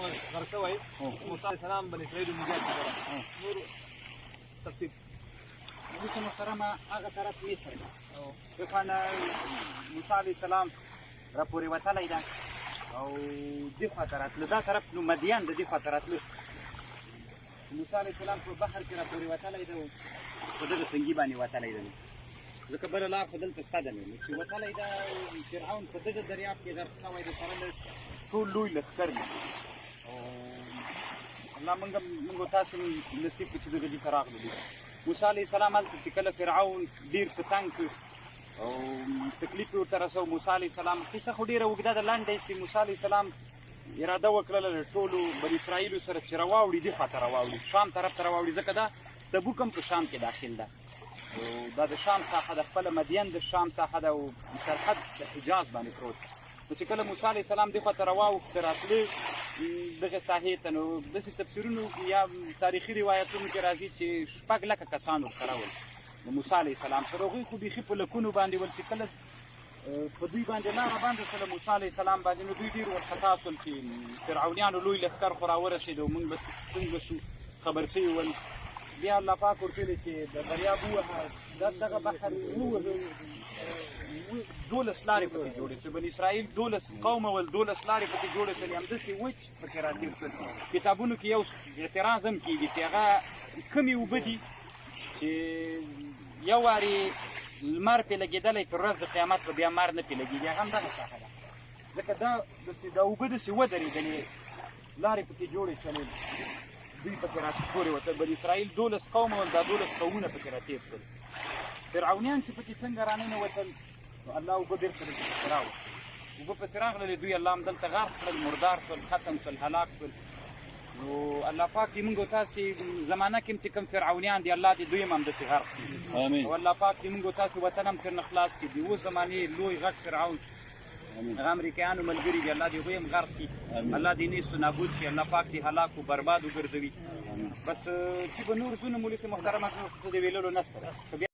غرق شوی، موسی علیه السلام بني اسرائیل نجات کړه. نور تفصیل. مولوی محترمه، هغه طرف مصر ده. دخوا نه موسی علیه السلام را پورې وتلی ده او دې خوا ته راتلو، دا طرف نو مدین د دې خوا ته راتلو. موسی علیه السلام په بحر کې را پورې وتلی ده او په دغه تنګي باندې وتلی ده، ځکه بله لار خو دلته شته ده. نو چې وتلی ده، فرعون په دغه دریاب کې غرق شوی دی سره له ټول لوی لښکر دی. او الله موږ تاسو نصیب کړو چې دغه دې ته راغلو. موسی علیه السلام هلته چې کله فرعون ډېر په تنګ کړ او تکلیف یې ورته رسو، موسی علیه السلام، قصه خو ډېره اوږده ده، لنډه، چې موسی علیه السلام اراده وکړله له ټولو بني اسرائیلو سره چې راواوړي، دې خوا ته راواوړي، شام طرف ته راواوړي، ځکه دا تبوک هم په شام کې داخل ده. دا د شام ساحه ده، خپله مدین د شام ساحه ده او سرحد د حجاز باندې پروت. نو چې کله موسی علیه السلام دې خوا ته راواوښت، راتلې دغه ساحې ته، نو داسې تفسیرونو یا تاریخي روایتونو کې راځي چې 6 لکه کسان ورسره ول د موسی علیه السلام سره. هغوی خو بیخي په لکونو باندې ول. چې کله په دوی باندې لاره باندې شوله، موسی علیه السلام باندې، نو دوی ډېر ورخطا شول چې فرعونیانو لوی لښکر خو راورسېد او موږ به څنګه شو؟ خبر سوي ول. بیا الله پاک ورته ویلي چې د دریاب ووهه، دا دغه بحر ووهه، 12 لارې پکې جوړې شوې. بني اسرائیل 12 قومه ول، 12 لارې پکې جوړې شوې، همداسې وچ پکې راتېر شول. کتابونو کې یو اعتراض هم کېږي چې هغه کومې اوبه دي چې یو وارې لمر پې لګېدلی، تر ورځ د قیامت به بیا لمر نه پې لګېږي. هغه هم دغه ساحه ده، ځکه دا داسې دا اوبه داسې ودرېدلې، لارې پکې جوړې شولې، دوی پکې راپورې وتل. بني اسرائیل 12 قومه ول، دا 12 قومونه پکې راتېر شول. فرعونیان چې پکې څنګه راننوتل، نو الله اوبه بېرته دلته راوستې، اوبه پسې راغللې، دوی الله هم دلته غرق کړل، مردار شول، ختم شول، هلاک شول. نو الله پاک دې موږ تاسې زمانه کې چې کوم فرعونیان دي، الله دې دوی هم همداسې غرق کړي. آمین. او الله پاک دې موږ تاسې وطن هم ترنه خلاص کړي. د اوس زمانې لوی غټ فرعون هغه امریکایانو ملګري دي، الله دې هغوی هم غرق کړي. الله دې نیست و نابود شي، الله پاک دې هلاک و برباد وګرځوي. بس چې به نور ځونه مولوي صاحب محترمه، څه د ویللو نشته.